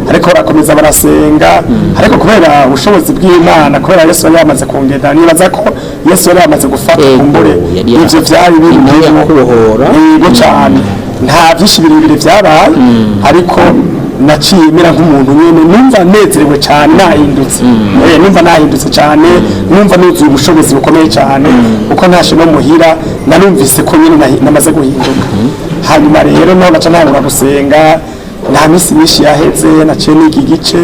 ariko barakomeza barasenga. Ariko kubera ubushobozi bw'Imana, kubera Yesu yari yamaze kungenda, nibaza ko Yesu yari yamaze gufata kumbure ivyo vyari biri Nawe ndimo. yakubohora. Yego cyane. Nta byinshi birebire byabaye, ariko naciye mera nk'umuntu nyene, numva nezerewe cyane, nahindutse. Numva nahindutse cyane, numva nuzuye ubushobozi bukomeye cyane, kuko ntashe no muhira narumvise ko nyene namaze guhinduka. Hanyuma rero no naca ntangura gusenga. Nta minsi myinshi yaheze, naciye niga igice.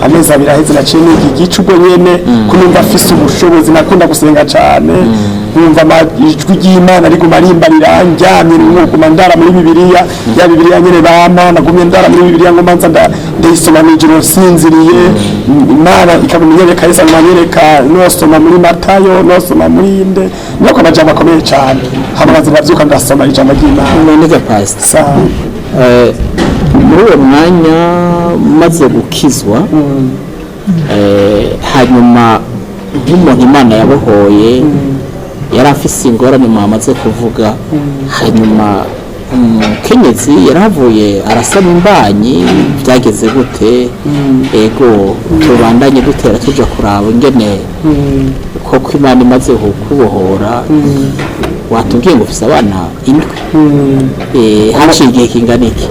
Amezi 2 aheze, naciye niga igice. Ubwo nyene ko numva afise ubushobozi, nakunda gusenga cyane, nkumva ijwi ry'Imana riguma rimbarira ndyamye, nguma ndara muri Bibiliya, ya Bibiliya nyene bampa. Nagumye ndara muri Bibiliya, ngo manza ndayisoma mw'ijoro nsinziriye. Imana ikaguma inyereka Yesu, aguma anyereka, nosoma muri Matayo, nosoma muri inde, niko amajambo akomeye cyane. Hama nkaza ndavyuka ndasoma ijambo ry'Imana. None ga pastor, Sawa. Muri uwo mwanya maze gukizwa, hanyuma nk'umuntu Imana yabohoye, yari afise ingorane mwamaze kuvuga, hanyuma umukenyezi yarahavuye arasaba imbanyi, byageze gute? Ego, tubandanye dutera tuja kuraba ingene koko Imana imaze kukubohora. Watubwiye ngo ufise abana 7. Haciye igihe kingana iki?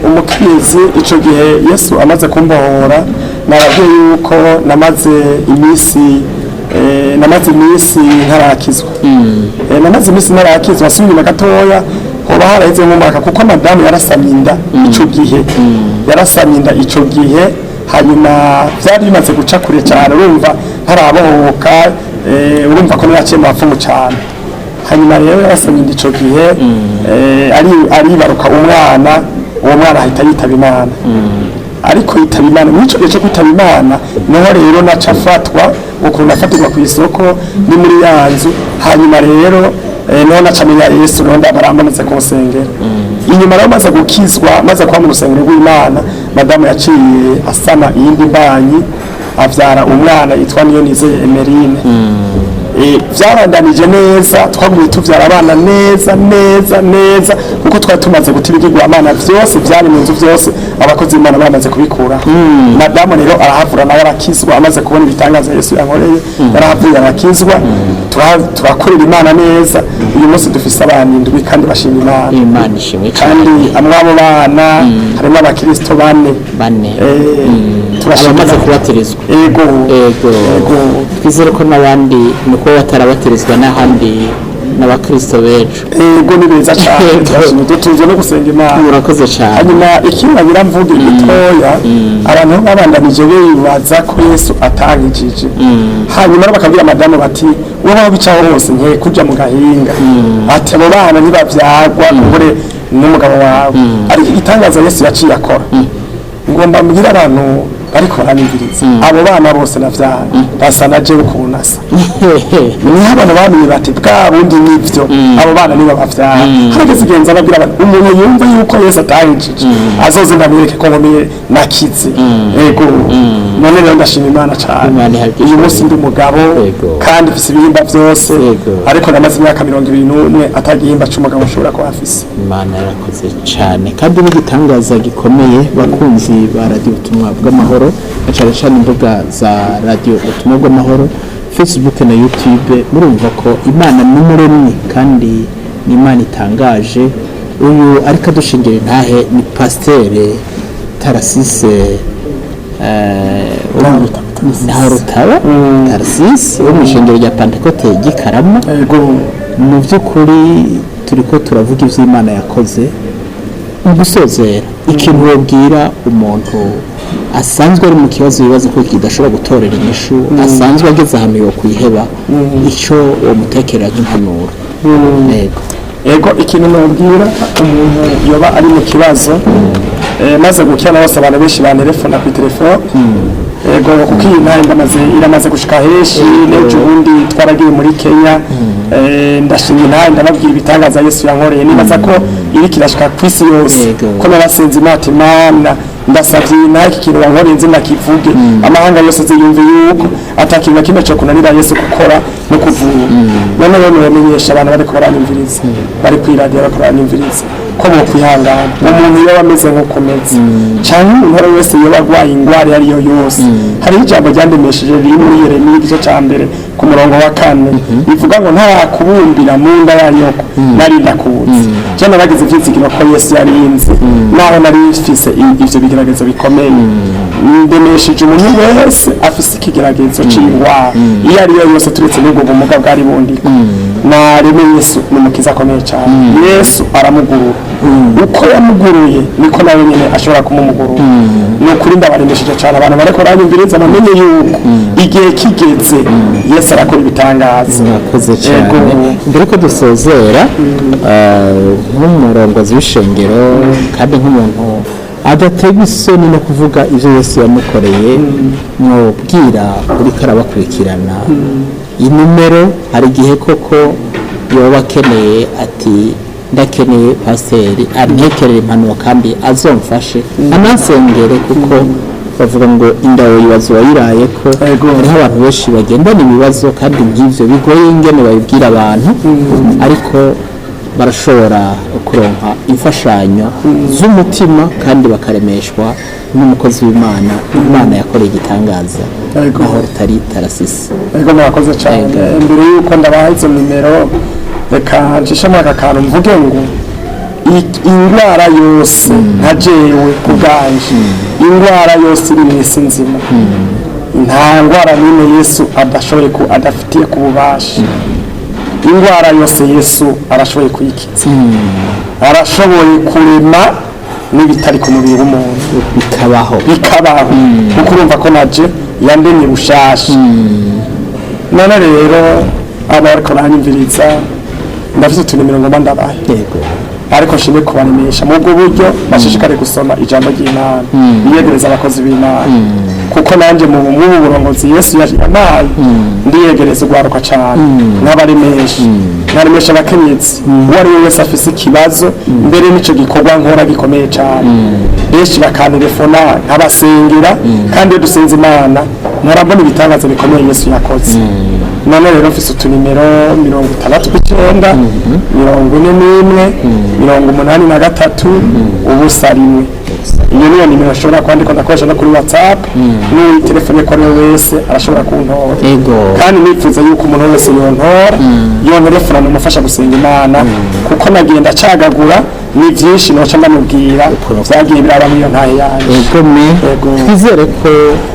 Umukenyezi ico gihe Yesu amaze kumbohora, narabwiye yuko namaze iminsi ntarakizwa. Namaze iminsi ntarakizwa. Asubiye inyuma gatoya, hoba haraheze nk'umwaka, kuko madamu yarasamye inda ico gihe. Yarasamye inda ico gihe. Hanyuma vyari bimaze guca kure cyane, urumva ntarabohoka. Urumva ko naraciye mu bapfumu cyane. Hanyuma rero yarasamye inda ico gihe, aribaruka umwana. Uwo mwana ahita yitaba Imana. Ariko yitaba Imana, muri ico gihe cyo kwitaba Imana niho rero naca afatwa ukuntu nafatirwa ku isoko, ni muri ya nzu. Hanyuma rero niho naca menya Yesu, niho barambonetse ku nsengero. Inyuma rero maze gukizwa, maze kuba mu rusengero rw'Imana, madamu yaciye asama iyindi mbanyi, avyara umwana yitwa Niyonizeye Emerine. Vyabandanije neza, twagumye tuvyara abana neza neza neza, kuko twari tumaze guta ibigirwamana vyose vyari mu nzu, vyose abakozi b'Imana bamaze kubikuraho. Madamu rero arahavura nawe arakizwa. Amaze kubona ibitangaza Yesu yankoreye, yarahavuye arakizwa. Turakorera Imana neza. Uyu munsi dufise abana 7 kandi bashima Imana. Imana ishimwe cyane. Kandi amwe abo bana harimo abakirisito bane. Bane? Turashima Abamaze Imana. kubatirizwa? Ego. Ego. Ego. Twizere ko n'abandi ni uko batarabatirizwa, n'ahandi n'abakristo b'ejo. Ego, ni beza cyane. Ego. Turashima, dutunzwe no gusenga Imana. Murakoze cyane. Hanyuma ikindi nagira mvuge gitoya, abantu babandanije bibaza ko Yesu atankijije. Hanyuma rero bakabwira madamu bati: "Wowe aho bicaho hose nke kuja mu gahinga," ati: "Abo bana ntibavyagwa kumbure n'umugabo wawe." Ariko igitangaza Yesu yaciye akora, ngomba mbwire abantu bariko baranyumviriza, abo bana bose navyaye basa na jewe ukuntu asa. Niho abantu bamenye bati bwa bundi nivyo, abo bana nibo bavyara. Harageze igihe nza babwira bati umuntu yumva yuko Yesu atahejeje azoze ndamwereke ko nkomeye nakize. Ego, none rero ndashima Imana cane. Imana ihabwe Uyu munsi ndi umugabo kandi mfise ibihimba vyose, ariko namaze imyaka 21 atagihimba c'umugabo nshobora kuba afise. Imana yarakoze cyane kandi n'igitangaza gikomeye. Bakunzi ba Radiyo Ubutumwa bw'Amahoro, na cyane cyane imbuga za Radiyo Ubutumwa bw'Amahoro, Facebook na YouTube, murumva ko Imana ni umuremyi kandi ni Imana itangaje. Uyu ariko adushingira intahe ni Pasiteri Tarasise Ntarutaba Tarasise wo mu ishengero rya Pantekote Gikarama. Mu by'ukuri turi ko turavuga iby'Imana yakoze. Mu gusozera, ikintu wabwira umuntu asanzwe ari mu kibazo yibaza ko kidashobora gutorera inyishu, asanzwe ageze ahantu yo kwiheba, icyo uwo mutekerera nk'impanuro? Yego. Ego, ikintu nobwira umuntu yoba ari mu kibazo, maze gukira bose, abantu benshi bantelefona ku telefone. Ego, kuko iyi ntahe ndamaze iramaze gushika henshi. N'ejo bundi twaragiye muri Kenya, ndashinga intahe, ndababwira ibitangaza Yesu yankoreye. Nibaza ko iriko irashika ku isi yose, ko narasenze Imana, Imana ndasavye iyi ntahe, iki kintu wankoreye nzi ndakivuge, amahanga yose aziyumve yuko ata kintu na kimwe co kunanira Yesu gukora no kuvura. None rero nobamenyesha abantu bariko baranyumviriza, bari kwiradiyo bariko baranyumviriza, ko bokwihangana. Umuntu yoba ameze nk'uko umeze, canke umuntu uwo ari we wese yoba agwaye ingwara iyo ariyo yose, hariho ijambo ryandemesheje riri muri Yeremiya igice ca 1 ku murongo wa 4, rivuga ngo ntarakubumbira mu nda ya nyoko nari ndakuzi. Je naragize ivyizigiro ko Yesu yarinze naho nari mfise ivyo bigeragezo bikomeye. Ndemesheje umuntu wese afise ikigeragezo c'ingwara iyo ariyo yose, turetse n'ubwo bumuga bwari bundiko, nareme Yesu ni umukiza akomeye cyane. Yesu aramugurura, uko yamuguruye niko nawe nyine ashobora kumumugurura. Ni ukuri ndabaremesheje cyane abantu bariko baranyumviriza, bamenye yuko igihe kigeze Yesu arakora ibitangaza. Murakoze cyane. Mbere ko dusozera, nk'umurongozi w'ishengero kandi nk'umuntu adaterwa isoni no kuvuga ibyo Yesu yamukoreye, mwubwira uriko arabakurikirana inimero. Hari igihe koko yoba akeneye ati ndakeneye pasiteri antekerere impanuro kandi azomfashe anansengere, kuko bavuga ngo indawo yibaza uwayiraye ko. Hariho abantu benshi bagendana ibibazo kandi nk'ivyo bigoye ingene babibwira abantu, ariko barashobora kuronka imfashanyo z'umutima kandi bakaremeshwa n'umukozi w'Imana Imana yakoreye igitangaza, aho rutari Tarasisi. Ego, murakoze cyane. Mbere y'uko ndabaha izo nimero, reka ncishe muri aka kantu mvuge ngo indwara yose, nka jewe ku bwanje, indwara yose iri mu isi nzima, nta ndwara n'imwe Yesu adashoboye ku adafitiye ku bubasha. Indwara yose Yesu arashoboye kuyikiza, arashoboye kurema n'ibitari ku mubiri w'umuntu bikabaho. Bikabaho, kuko urumva ko naje yandemye bushasha. None rero aba bariko baranyumviriza, ndafite utunimero ngomba ndabahe, ariko nshimye kubaremesha mu bwo buryo bashishikare gusoma ijambo ry'Imana, biyegereza abakozi b'Imana, kuko nanjye mu mw'ubu burongozi Yesu yampaye ndiyegereza urwaruka cyane, nkabaremesha, nkaremesha abakenyezi, uwo ari we wese afise ikibazo. Mbere n'ico gikorwa nkora gikomeye cyane, benshi bakantelefona nkabasengera, kandi iyo dusenze Imana murabona ibitangaza bikomeye Yesu yakoze. None rero mfise utunimero: 69 41 83 0 1. Iyo niyo nimero ashobora kwandika, ndakoresha no kuri WhatsApp, n'uwitelefone ko ari we wese arashobora kuntora. Kandi nifuza yuko umuntu wese yontora, yontelefona, namufasha gusenga Imana, kuko nagenda acagagura ni byinshi noca ndamubwira byagiye biraba muri iyo ntahe yanjye. Ego me. Twizere ko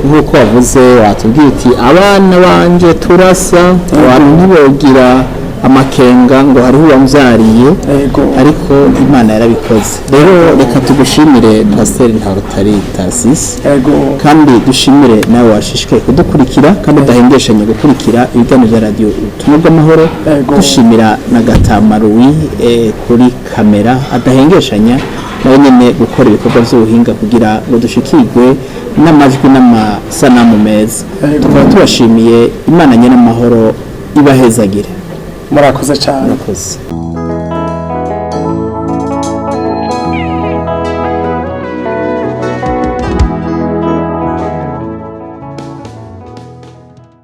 nk'uko wavuze, watubwiye uti abana banje turasa, abantu ntibogira amakenga ngo hariho uwambyariye, ariko Imana yarabikoze. Rero reka tugushimire, Pasiteri Ntarutari Tarsisi, kandi dushimire nawe washishikaye kudukurikira kandi udahengeshanya gukurikira ibiganiro bya Radiyo Ubutumwa bw'Amahoro. Dushimira na Gatamaruwi kuri kamera, adahengeshanya nawe nyene gukora ibikorwa by'ubuhinga kugira ngo dushikirwe n'amajwi n'amasanamu meza. Tukaba tubashimiye. Imana nyene amahoro. ibahezagire. Murakoze cyane. Murakoze.